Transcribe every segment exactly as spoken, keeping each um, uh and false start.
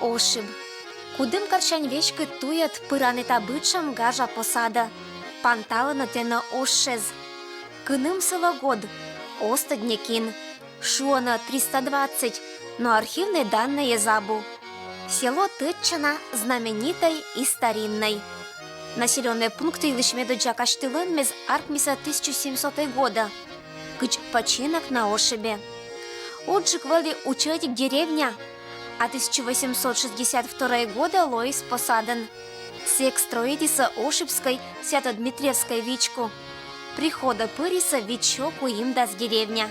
Ошиб. Кудымкарсянь веськыд туйӧд пыранӧ та бытшӧм гажа посадӧ. Панталӧны тэнӧ ошсьыс. Кынымсӧ ло год, оз тӧд некин. Шуӧны триста двадцать, но архивнӧй даннӧйыс абу. Село тӧдчана знаменитӧй и стариннӧй. Населённӧй пункт йылысь медоддза казьтылӧммес аркмисӧ тысяча семьсотӧй годӧ. Кыдз пӧчинок на ошибӧ. Уджык вӧлі ӧтик деревня, а тысяча восемьсот шестьдесят вторӧй годӧ лоис посадӧн. Сэк стрӧитісӧ Ошибскӧй, Свято-Дмитриевскӧй вичку. Приходӧ пырисӧ вит сё куимдас деревня.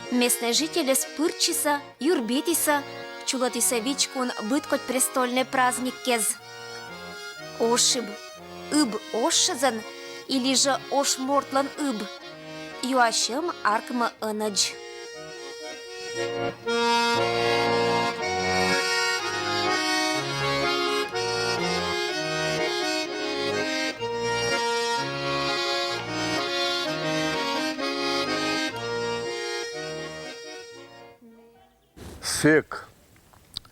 Местнӧй жительыс пырччисӧ, юрбитісӧ, чулӧмтісӧ вичкуын быдкодь престольнӧй праздниккез. Ошиб. Ыб ошсьӧн или жӧ ош мортлӧн ыб? Юасьӧм аркмӧ ӧнӧдз. Сэк,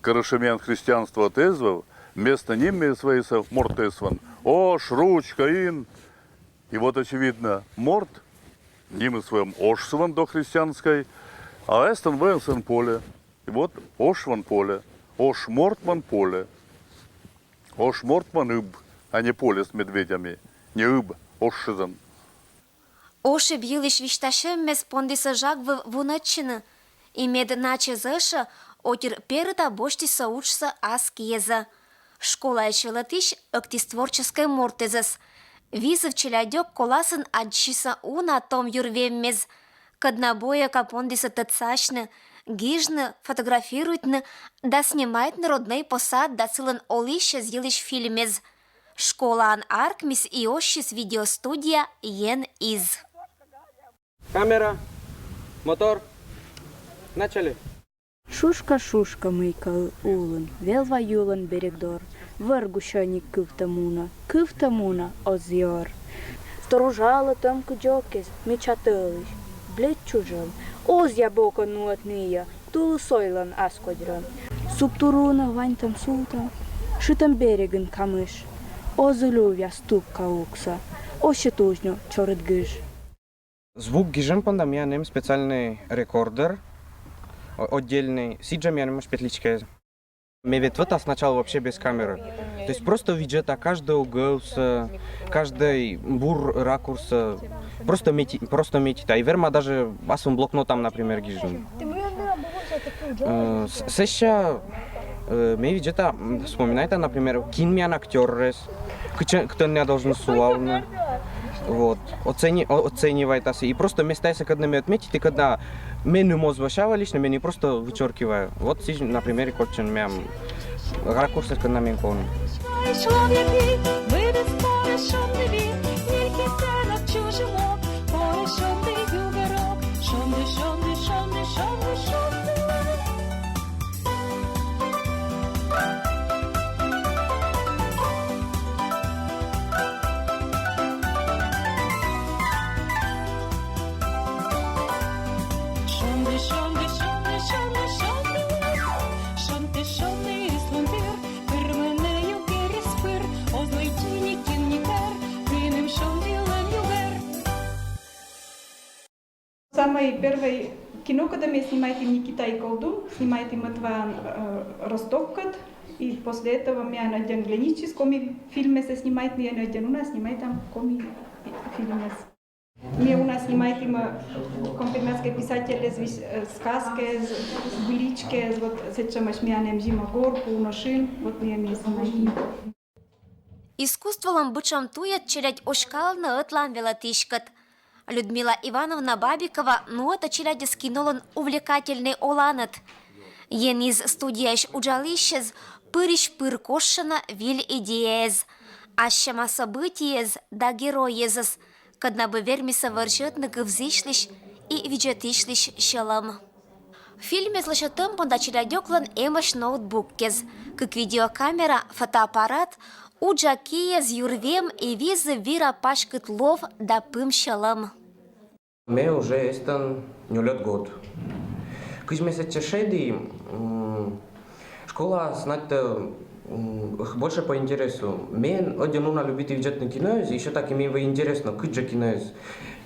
кӧрыштмӧн христианство эз вӧв, местнӧй нимъяс вӧлісны морттӧ сэтшӧм: ош, руч, кӧин. И вот, очевидно, морт нимыс вӧлі ошсьӧн до христианскӧй, а эстӧн вӧлі сэтшӧм поле. И вот ошсьӧн поле, ош мортӧн поле, ош мортӧн ыб, а не поле с медведями, не ыб, ошсьӧн. Ошиб йылысь висьтасьӧммес пондісӧ жагвыв вунӧдчыны, и мед начӧ зэв ӧшӧ, отир перыта босьтісӧ уджсӧ ас киӧзӧ. Школаысь велӧдысь ӧктіс творческӧй мортӧзӧс. Визыв челядьӧк коласын аддзысьӧ уна том юрвеммес. Кӧдна бойӧка пондісӧ тӧдсасьны, гижны, фотографируйтны да снимайтны роднӧй посад да сылӧн олысьӧс йылысь фильмъяс. Школаын аркмис и оссис видеостудия «Ен из». Камера, мотор, начали. Шушка, шушка, мыйкӧ улын, велва юлӧн берег дор, вӧр гусьӧник кывтӧ мунӧ, кывтӧ мунӧ, оз ёр. Сторожалӧ тӧм кыдзокӧ, мича тӧлысь, бледь чужӧм, озъя бокӧ нуӧд ныйӧ, тулыс ойлӧн ас кодь рӧм. Суб турунӧ ваньтӧм-султӧм, шытӧм берегын камыш, оз и лювъя стук кауксӧ, оз сет уж ню чорыд гыж. Звук гижӧм понда миян эм специальный рекордер, о-, отдельный. Сідз жӧ миян эм петличка. Ме ведь вот, а сначала вообще без камеры. То есть просто виджета каждый угол, с-, каждый бур ракурс, э, просто мети-, просто метит. А и верма даже асум блокнотам, например, гижӧм. Э, с-, сэсся, э, ме виджета, м, вспоминайта, например, кин миян актёрыс, кытӧн, кытӧн я должен сулавны. Вот. Оцени-, о-, оценивайтасӧ. И просто местаясӧ, кӧдны ме отметита, и кӧдны меным оз вӧсявы лично, ме нин просто вычёркиваю. Вот сідз, например, и кольччӧн миян ракурсыс, кӧдны мен колӧ. Самӧй первой кино, кодӧс ме снимайтім, «Никита и колдун», снимайтім ӧтваӧн, э, Ростоккӧд, и после этого миян ӧдйӧн гленитчис коми фильмъяссӧ снимайтны, и ӧдйӧн уна снимайтам коми фильмъяс. Ме уна снимайтім, э, Ком-Пермяцкӧй писательлӧн весь, э, сказкаыс, быличкаыс, вот сэтшӧмӧсь миян эм «Зимогор», «Пууношин», вот ме, ме снимайтім. Искусстволӧн бытшӧм туйӧд челядь оскалӧны ӧтлаын велӧдыськӧд. Людмила Ивановна Бабикова нуӧдӧ челядьӧс кинолӧн увлекательнӧй оланӧд. «Ен из» студияысь уджалысьяс пырысь-пыр кошкӧны виль идеяяс, ассьыд событиеяс да геройясӧс, кӧдна бы вермисӧ вӧрзьӧдны кывзысьлысь и видзӧдысьлысь сьӧлӧм. Фильмъяс лӧсьӧдӧм понда челядьӧклӧн эмӧсь ноутбукъяс, кык видеокамера, фотоаппарат, уджа киӧз юрвем и визыв вира паськыд лов да пым сьӧлӧм. Ме уже эстӧн нёльӧд год. Кыдз ме сэтчӧ шеді, м, ш-, Школаас нать-то, м, больше по интересу. Мен ӧдйӧн уна любиті видзӧдны киноэз, и всё-таки мен вӧлі интересно, кыдз жӧ киноэз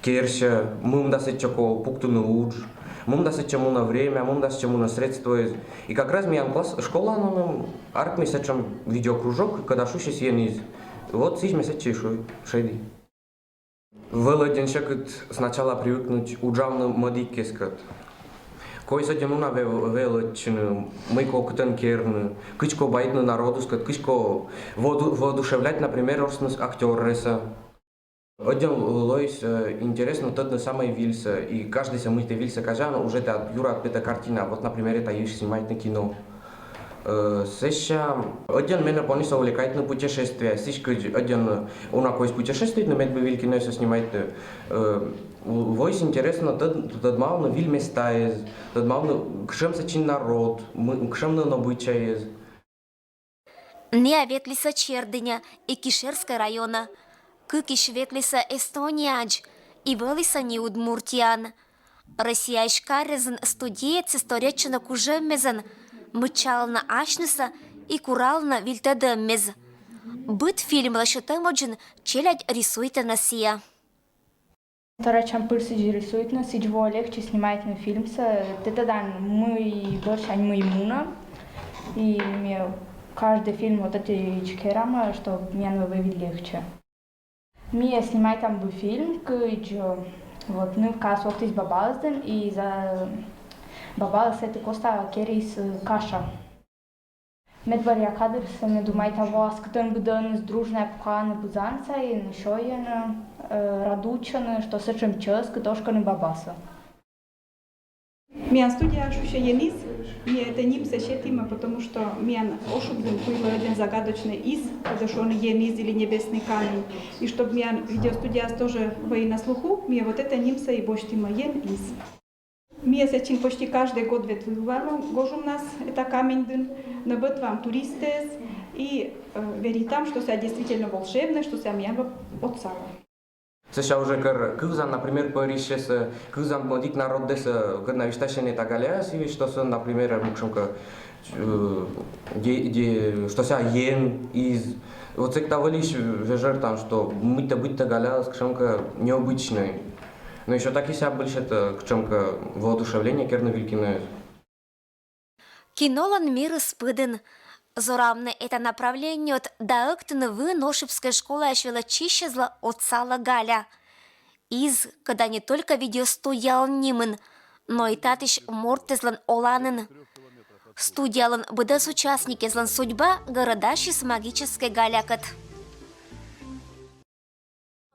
керсьӧ, мым да сэтчӧ колӧ пуктыны удж, мым да сэтчӧ мунӧ время, мым да сэтчӧ мунӧ средствоэз. И как раз миян класс, школаын, м, аркмис сэтшӧм видеокружок, кӧда шусис «Ен из». Вот сідз ме сэтчӧ и шу-, шеді. Вӧлі ӧдйӧн сьӧкыд сначала привыкнуть уджавны мӧдіккескӧд. Койс ӧдйӧн уна ве-, велӧдчыны, мый кӧ кытӧн керны, кыдз кӧ баитны народыскӧд, кыдз кӧ вооду-, воодушевлять, например, орсны актёрӧсӧ. Ӧдйӧн лоис, э, интересно тӧдны самӧй вильсӧ, и каждыйсӧ, мый тэ вильсӧ казян, уже тэ юрад петӧ картина. Вот, например, этайысь снимайтны кино. Э, сэсся ӧдйӧн менӧ понисӧ увлекайтны путешествие. Сідзкӧ, ӧдйӧн уна койс путешествуйтны, мед бы виль киносӧ снимайтны. Э, лоис интересно тӧд-, тӧдмавны виль местаэз, тӧдмавны, кутшӧм сэтчин народ, мы-, кутшӧм нин обычаэз. Ная ветлісӧ Чердыня и Кишерскӧй районӧ. Кыкысь ветлісӧ Эстониядз и вӧлісӧ нин Удмуртияын. Россияысь карезын студиецыс торйӧдчӧны кужӧммезӧн, мыччалӧны асьнысӧ и куралӧны вильтӧдӧммез. Быд фильмлы сетӧмӧдзын челядь рисуйтӧны сійӧ. Старайтчам пыр сідз рисуйтны, сідз во легче снимайтны фильмсӧ. Тэ тӧдан, мый бӧрсянь мый мунӧ. И ме каждый фильм вот этадз керам, чтоб миян вӧлі легче. Ми снимайтам быд фильм, кыдз вот нывкаыс локтіс бабаыс дінӧ, и за бабаыс сэті коста керис каша. Медбӧръя кадрсӧ, ме думайта, воас кытӧн быдӧныс дружнӧя пуканы пызан сайын, сёйӧны, э, радуйтчӧны, что сэтшӧм чӧскыд ошкыны бабасӧ. Миян студия шусьӧ «Ен из», ми этӧ нимсӧ сетімӧ, потому что миян Ошыбдін куйлӧ ӧдйӧн загадочнӧй из, кодӧс шуӧны «Ен из» или «Небесный камень». И чтоб миян видеостудияыс тоже вӧлі на слуху, ми вот этӧ нимсӧ и босьтімӧ, «Ен из». Ми сэтчин почти каждый год ветлываим, гожӧмнас этӧ каменьдін, нӧбӧтам туристӧс и, э, веритам, что сійӧ действительно волшебнӧй, что сійӧ миян отсалӧ. Сэсся уже кор кывзан, например, пӧрысьӧс, кывзан мӧдік народдӧс, кор на висьтасьӧны этӧ галяяс, и что сійӧ, например, мукшӧмкӧ, э, де-, де-, что сійӧ «Ен из». Вот сэк та вӧлі вежӧртан, что мыйтӧ, быттьӧ галяыс кутшӧмкӧ необычнӧй. Но ещё таки сійӧ бӧльсьӧ кутшӧмкӧ воодушевление керны виль киноэз. Кинолӧн мирыс пыдын. Зоравны этӧ направлениеӧд да ӧктыны вын Ошибскӧй школаысь велӧдчысьӧзлы отсалӧ Галя. Из, кӧда не только видеостудиялӧн нимын, но и татысь мортӧзлӧн оланын. Студиялӧн быдӧс участникезлӧн судьба гӧрӧдасис магическӧй Галякӧд.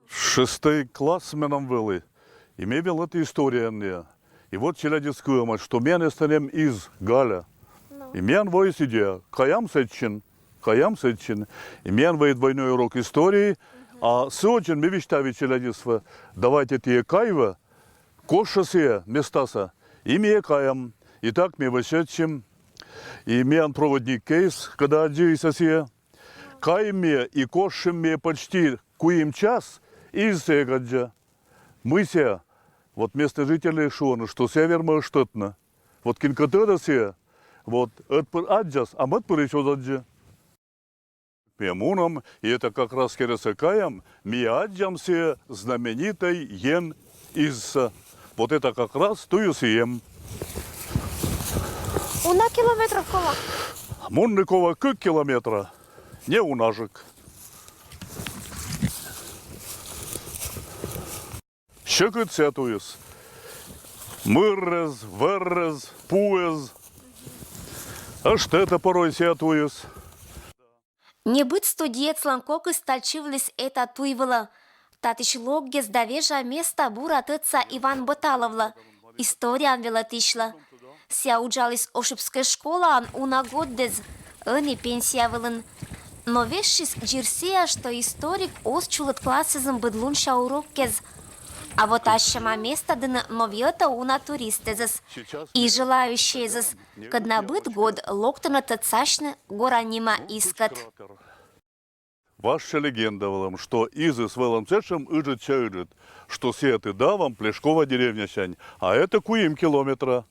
Шестӧй класс менам вӧлі, и ме велӧді историяӧн. И вот челядьыс кывӧмаӧсь, что миян эстӧн эм из Галя. И миян воис идея, каям сэтчӧ, каям сэтчӧ. И миян вӧлі двойной урок истории, а сэтчӧ ми висьтавим челядьыслы, давайте тайӧ кайӧ, кошӧ сійӧ местасӧ, и ми каям. И так ми вӧлі сэтчӧ. И миян проводник кӧ эз, кӧда аддзылісны сійӧ. Кайим ми и кошим ми почти куим час, из сійӧ эг аддзы. Мый сійӧ, вот местнӧй жительыс шуӧны, что сійӧ вермӧ ӧштӧтны. Вот кин кӧ тӧдӧ сійӧ, вот ӧтпыр аддзас, а мӧдпырысь оз аддзы. Ми мунам, и этӧ как раз керӧсӧ каям, ми аддзам сійӧ знаменитӧй Ен изсӧ. Вот этӧ как раз туйыс и эм. Уна километров колӧ? Мунны колӧ кык километра. Не унажӧк. Сьӧкыд сійӧ туйыс. Мыррӧ эз, вӧррӧ эз, пуӧ эз. Ӧштӧтӧ порой сійӧ туйыс. Небыд студиецлӧн кокыс тальчывліс этӧ туй вылӧ. Татысь локгес да вежа места бура тӧдса Иван Боталовлы, историяӧн велӧдысьлы. Сійӧ уджаліс Ошибскӧй школаын уна годдэс, ӧні пенсия вылын. Но вежсис дзирсӧ, что историк оз чулӧд классӧзын быдлунся уроккез. А вот ассьым местаӧдз новъялӧ уна туристӧс и желающӧйӧс, кӧд на быд год локтӧны тӧдсасьны гора нима изкӧд. Важся легенда вӧлӧм, что изыс вӧлӧм сэтшӧм ыджыдся-ыджыд, что сійӧ тыдалӧм Плешково деревнясянь, а этӧ куим километра.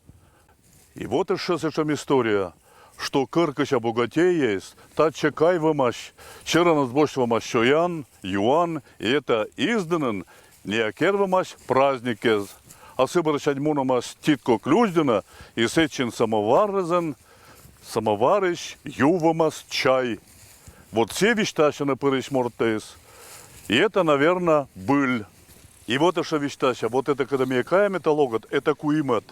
И вот ещё сэтшӧм история, Что кӧркӧся богатейяыс татчӧ кайвӧмаӧсь, сьӧранӧс босьтӧмаӧсь сёян, юан, и эта из дінын некер вӧмаӧсь праздниккез. А сы бӧрсянь мунӧмаӧсь титко ключ дінӧ, и сэтчин самӧварысь, самӧварысь юӧмаӧсь чай. Вот сійӧ висьтасьӧны пырысь мортыс. И эта, наверно, быль. И вот ещӧ висьтасьӧ, вот эта, кӧдӧ ми кайам, эта логӧд, эта куимӧд.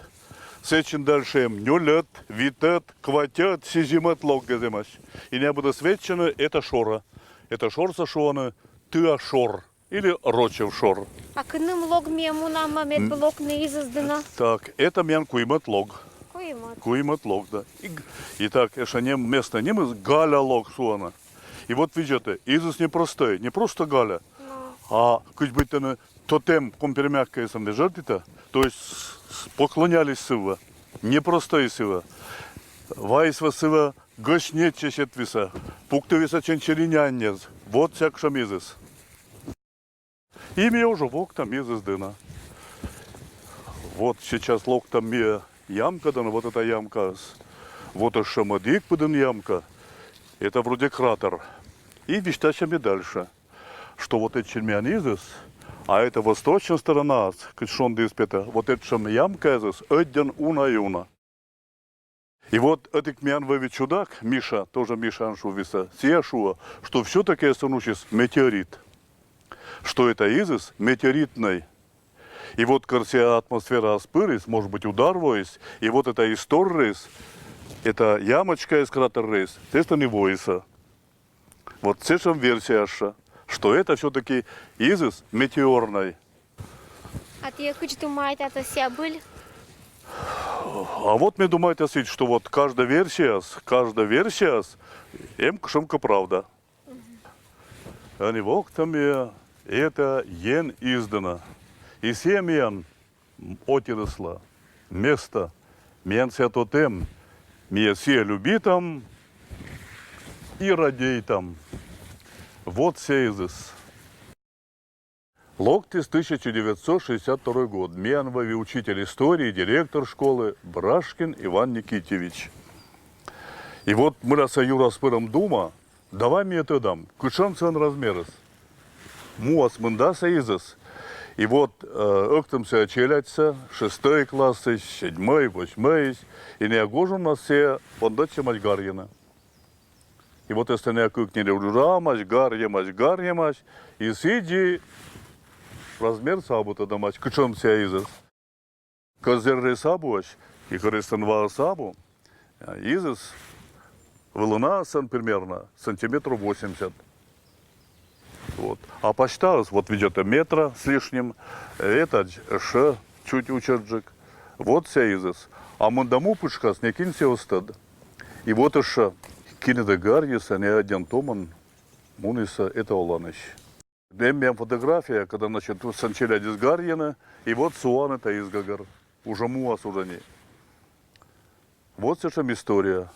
Сэтчин дальше эм нёльӧд, витӧд, кватьӧд, сизимӧд лог кӧ эмӧсь. И нӧ быдӧс вӧчӧны эта шорӧ. Эта шорсӧ шуӧны Тыа шор или Рочӧв шор. А кыным лог ми мунам, мед локны изыс дінӧ? Так, эта миян куимӧд лог. Куимӧд. Куимӧд лог, да. И г-, и так, ещӧ нем-, местнӧй нимыс Галя лог шуӧны. И вот видзӧдтӧ, изыс непростӧй, не просто Галя, а кыдз быттьӧ нӧ тотем коми пермякӧйясӧн видзӧдтӧ, то есть с-, с-, поклонялись сылы. Непростӧй сылы. Вайис вӧ сылы гӧснеч сетвисӧ, пуктывисӧ ченчелиняньӧс. Вот сэтшӧм изыс. И ми уже воктам изыс дінӧ. Вот сейчас локтам ми ямка дінӧ, вот эта ямка. Вот ещӧ мӧд пыдын ямка. Это вроде кратер. И висьтасям ми дальше, что вот этчин миян изыс, а это восточная сторона, кыдз шонді из петӧ, вот этшӧм ямкаясыс ӧддьӧн уна и уна. И вот ӧтик миян вӧвлі чудак, Миша, тоже Миша ӧні шуӧ висьтасьӧ, сійӧ шуӧ, что всё-таки эстӧн усис метеорит, что эта изыс метеоритнӧй. И вот кор сійӧ атмосфераас пырис, может быть, удар воис, и вот эта из торрыс, эта ямочка из кратер рыс, сэтӧн и воис. Вот сэтшӧм версия ещӧ, что это всё-таки изыс метеорнӧй. А ті кыдз думайтанныд, сійӧ быль? А вот ме думайта сідз, что вот каждӧй версияас, каждӧй версияас эм кутшӧмкӧ правда. Ӧні воктам ми эта Ен из дінӧ. И сійӧ миян отсалас места, миян сійӧ тотем, ми сійӧ любитам и радейтам. Вот сійӧ изыс. Локтіс тысяча девятьсот шестьдесят второй год. Миян вӧвлі учитель истории, директор школы Брашкин Иван Никитьевич. И вот мыйла сійӧ юрас пырӧм дума, давай ми тӧдам, кутшӧм сійӧн размерыс. Муас мында сійӧ изыс. И вот, э, ӧктам сійӧ челядьсӧ, шестӧй классысь, седьмӧй, восьмӧйысь, и найӧ гожӧмнас сійӧ пондӧдчӧмаӧсь гарйыны. И вот эстӧн найӧ кыкньыд уджалӧмаӧсь, гарйӧмаӧсь, гарйӧмаӧсь, и сідзи размерсӧ абу тӧдӧмаӧсь, кутшӧм сійӧ изыс. Кор зэррӧыс абуӧсь, и кор эстӧн ваыс абу, э, изыс вылынаыс сійӧн примерно сантиметров восемьдесят. Вот. А пасьтаыс, вот видзӧдтӧ, метра с лишним, э, этадз ещӧ чуть ичӧтджык. Вот сійӧ изыс. А мында му пытшкас, некин сійӧс оз тӧд. И вот ещӧ, киныд гарйис, найӧ ӧдйӧ томӧн мунісӧ эта оланысь. Эм миян фотография, когда, значит, сійӧн челядьыс гарйӧны, и вот сулана эта из гӧгӧр. Уже муас уже нин. Вот сэтшӧм история.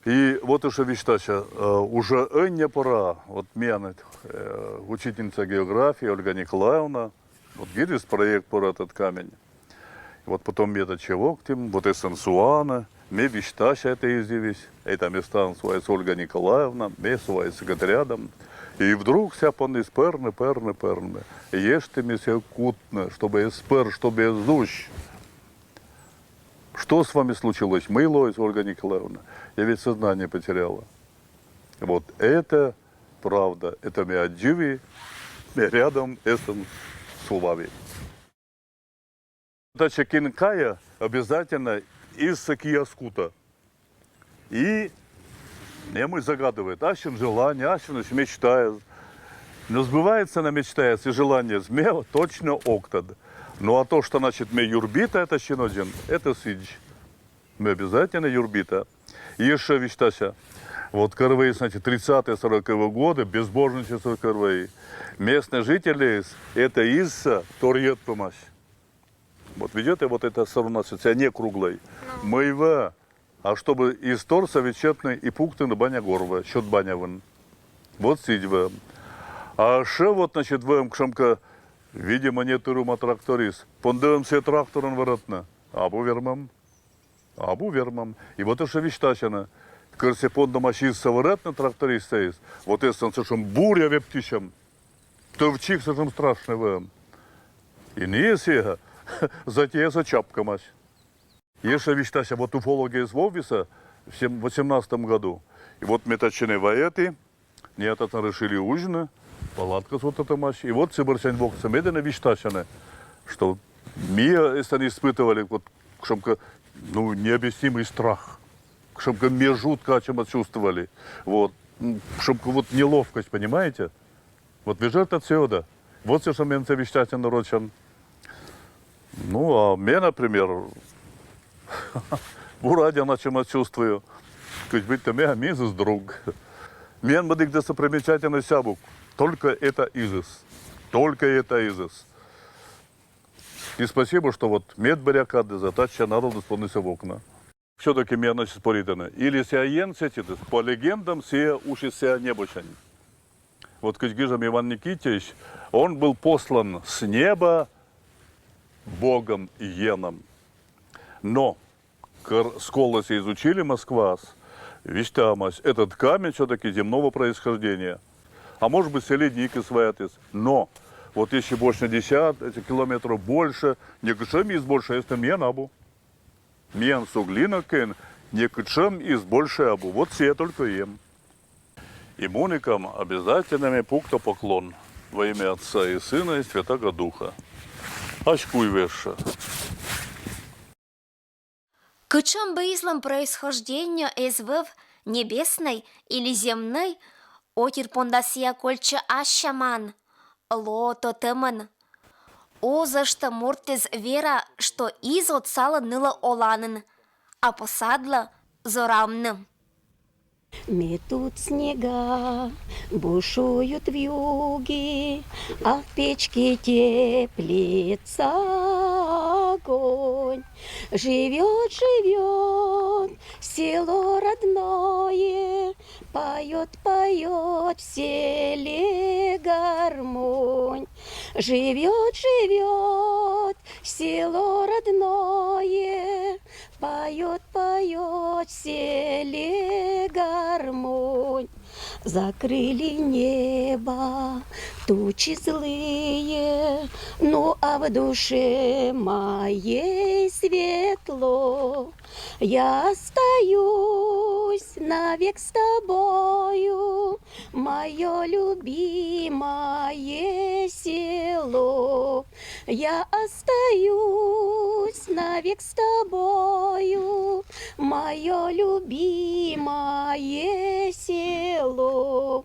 И вот ещӧ висьтасьӧ, э, уже ӧнія пора, вот миян, э, учительница географии Ольга Николаевна, вот гирис проект про этот камень. И вот потом ми этадз локтім, вот эстӧн сулана, ме висьтася эта из йывысь, эта местаын сулаліс Ольга Николаевна, ме сулалі сыкӧд рядом. И вдруг сійӧ пондіс пӧрны, пӧрны, пӧрны. Эштім ми сійӧс кутны, чтобы эз пӧр, чтобы эз усь. Что с вами случилось? Мый лоис, Ольга Николаевна? Я ведь сознание потеряла. Вот это правда. Это ме аддзыви, ме рядом эстӧн сулалі. Татчӧ кин кайӧ, обязательно изсӧ киас кутӧ. И немысь загадывает. Ассьыд желание, ассьыд мечтаяс. Но сбывается на мечтаяс и желаниеяс, ме точно ог тӧд. Ну а то, что, значит, ме юрбита эта синодзин, это сідз. Ме обязательно юрбита. И ещӧ висьтася. Вот кӧр вӧлі, значит, тридцатые, сороковые годы, безбожничество кӧр вӧлі. Местные жители эта изсӧ торйӧдтӧмаӧсь. Вот видите, вот это всё равно сійӧ не круглый. Мый вӧ, а чтобы из торсӧ вӧлі сетны и пуктыны баня гор вӧ, сёт баня вылын. Вот сідз вӧ. А ещӧ вот, значит, вӧлі кутшӧмкӧ, видимо, не тырӧма тракторист. Пондіӧм сійӧс тракторӧн вӧрӧдны. Абу вермӧм. Абу вермам. И вот эшшӧ висьтасьӧны. Кӧр сійӧ пондӧмаӧсь изсӧ вӧрӧдны, трактористсӧ эз. Вот эстӧн сэтшӧм буря вептысьӧм. Тӧвтчиг сэтшӧм страшнӧй вӧм. И нин сійӧ затеясӧ чапкӧмаӧсь. Эшшӧ висьтасьӧ, вот уфология эз вӧвлы в сем-, восемнадцатом году. И вот ме татчӧ нин вайӧді, нин татӧн решили узьны, палатка сутӧдӧмаӧсь. И вот сы бӧрсянь воксӧ медым висьтасьӧны, что ми эстӧн испытывали, вот, кутшӧмкӧ, ну, необъяснимый страх. Кутшӧмкӧ ми жутко ачымӧс чувствовали. Вот. М, кутшӧмкӧ вот неловкость, понимаете? Вот вежӧртӧ сійӧ да. Вот сэтшӧм менсӧ висьтасьӧны рочӧн. Ну, а ме, например, бура аддзан ачымӧс чувствую. Кыдз быттьӧ ме, ме изыс друг. Меным мӧдык достопримечательность абу. Только эта изыс. Только эта изыс. И спасибо, что вот медбӧръя кадыс да татчӧ народыс понісӧ вокна. Всё-таки миянӧс споритӧны. Или сійӧ Ен сетитіс, по легендам, сійӧ усис сійӧ небосянь. Вот кыдз гижӧма Иван Никитич, он был послан с неба Богом Еном. Но, кӧр сколъяс изучили Москвас, висьталӧмаӧсь, этот камень всё-таки земного происхождения. А может быть, сійӧ ледникыс ваятіс. Но, вот если больше на десять километров больше, некутшӧм из больше эстӧн миян абу. Миян Суглинокын некутшӧм из больше абу. Вот сійӧ только эм. И мунігӧн обязательно ме пукта поклон во имя Отца и Сына и Святаго Духа. Ась куйвывса. Кутшӧм бы излӧн происхождение эз вӧв, небеснӧй или земнӧй, отир понда сійӧ кольччӧ ассьымӧн, лоӧ тӧдӧмӧн. Оз ӧшты мортыс вера, что из отсалӧ нылӧ оланін, а посадлӧ зоравны. Метут снега, бушуют вьюги, а в печке теплится огонь. Живет, живет село родное, поет, поет в селе гармонь. Живет, живет село родное, поет, поет в селе гармонь. Закрыли небо тучи злые, ну а в душе моей светло. Я остаюсь навек с тобою, мое любимое село. Я остаюсь навек с тобою, мое любимое село.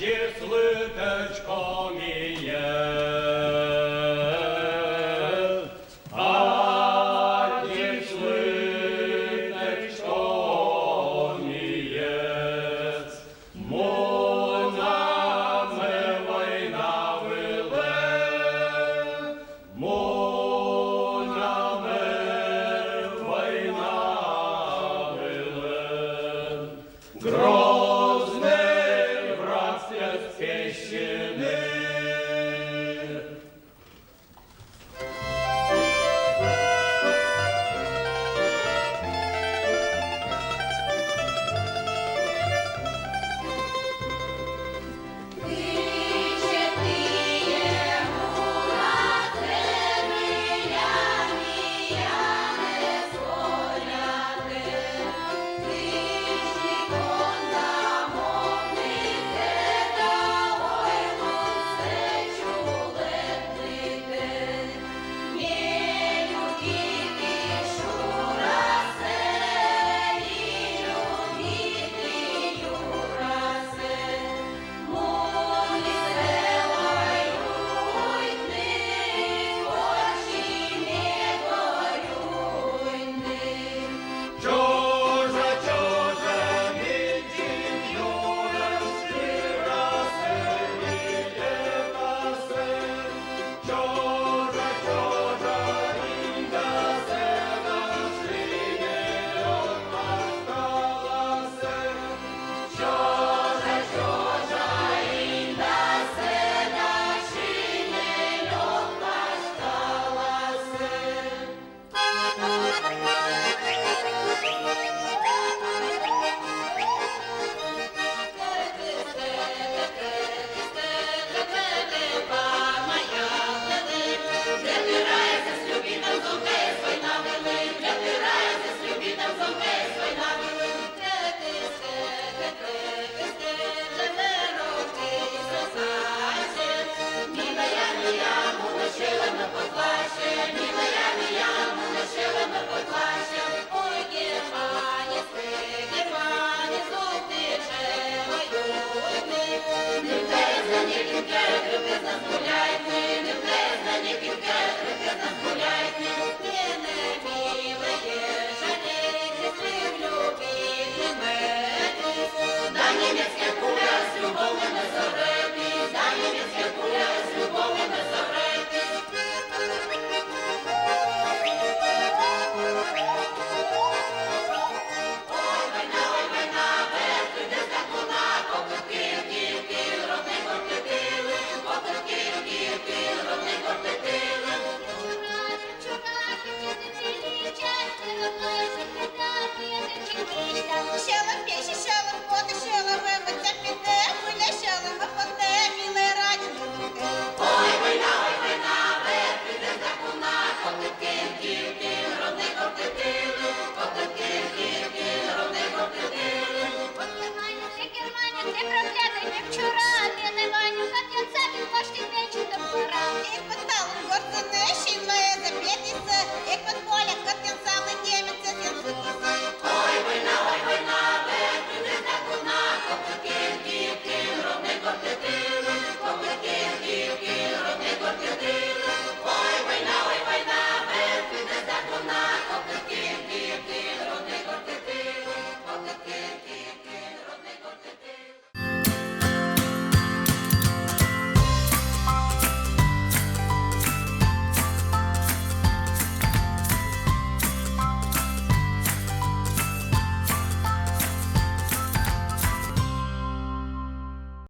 Слыточко мие, а слыточко мие, мунаме война вылэ, мунаме война вылэ. Грозный враг песчаный.